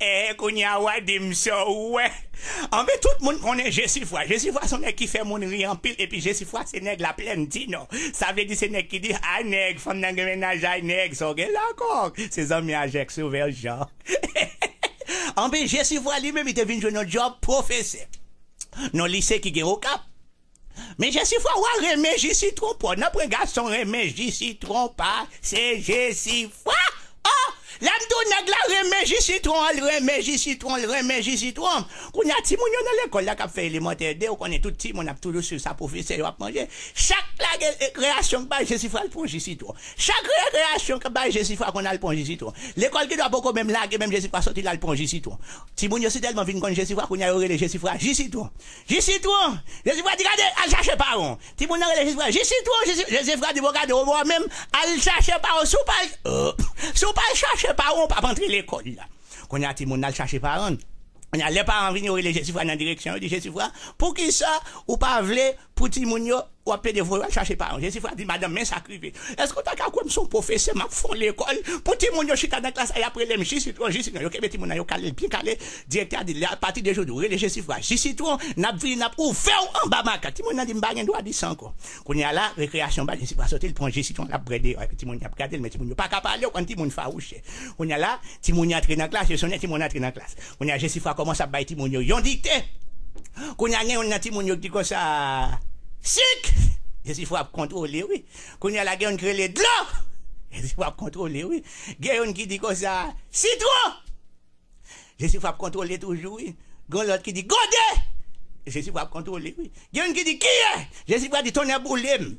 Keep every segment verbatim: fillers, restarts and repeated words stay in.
Eh, kounye a w a di m sa w wè. Anben, tout moun konnen Jesifwa. Jesifwa se yon nèg ki fè moun ri anpil, epi Jesifwa se nèg Laplèn Dinò. Sa vle di se nèg ki di, ay nèg, fanm nan gen mennaj, ay nèg, sa w gen la kòk. Se zanmi a Jèk Sovè Jan. Anben, Jesifwa li menm, li te vin jwenn yon djòb pwofesè nan lise ki gen Okap. Men Jesifwa, w a renmen ji sitwon pa w. Nan pwen gason renmen ji sitwon pa, se Jesifwa. Oh! Lè m di w nèg la renmen ji sitwon, l renmen ji sitwon, l renmen ji sitwon. Kounye a, timoun yo nan lekòl la k ap fè elemantè de, ou konnen tout timoun ap toujou swiv sa pwofesè yo ap manje. Chak lage rekreyasyon k bay Jesifwa, l pran ji sitwon. Chak rekreyasyon k bay Jesifwa, konn al pran ji sitwon. Lekòl ki dwa poko menm lage, menm Jesifwa soti la, l pran ji sitwon. Timoun yo si tèlman vin konn Jesifwa, kounye a yo rele Jesifwa ji sitwon. Ji sitwon! Jesifwa di, gade, al chache pawon. Timoun nan rele Jesifwa, ji sitwon, ji si-, Jesifwa di, bon, gade, ou menm, al chache pawon. Si w pa, euh, si w pa al chache pawon, w p ap antre lekòl la. Kounye a, timoun nan al chache pawon. Kounye a, lè paran vini, yo rele Jesifwa nan direksyon, yo di, Jesifwa, poukisa ou pa vle pou timoun yo, w ap plede voye yo al chache paran? Jesifwa di, madanm, men sa k rive. Èske w ta ka kwè m se yon pwofesè, m ap fè yon lekòl pou timoun yo chita nan klas la, y ap rele m ji sitwon, ji sitwon? Yo kenbe timoun nan, yo kale l byen kale. Direktè a di, apati de jodi, w rele Jesifwa ji sitwon, n ap vini, n ap ouvè w anba makak. Timoun nan di, m pa gen dwa di sa ankò. Kounye a la, rekreyasyon ba, Jesifwa soti, l pran ji sitwon, l ap bwè deyò. Epi timoun yo ap gade l, men timoun yo pa ka pale, ou konn timoun fawouchè. Kounye a la, timoun yo antre nan klas, yo sonnen, timoun antre nan klas. Kounye a, Jesifwa kòmanse ap bay timoun yo yon dikte. Kounye a, gen youn nan timoun yo ki di konsa, sik! Jesifwa ap kontwole, wi. Kounye a la, gen youn ki rele dlo! Jesifwa ap kontwole, wi. Gen youn ki di konsa, sitwon! Jesifwa ap kontwole toujou, wi. Gen lòt ki di, gode! Jesifwa ap kontwole, wi. Gen youn ki di, kiyè? Jesifwa di, tonnè boule m.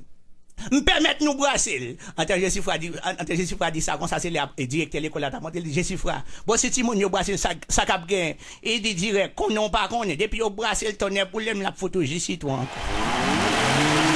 M pèmèt nou brase l. Antan Jesifwa di, an-, antan Jesifwa di sa konsa, se lè ap-, e, direktè lekòl la t ap monte, li di, Jesifwa, bon, si timoun yo brase l, sa, sa k ap genyen? Li di dirèk, konnen w pa konnen. Depi yo brase l, tonnè boule m, l ap fout ou ji sitwon ankò.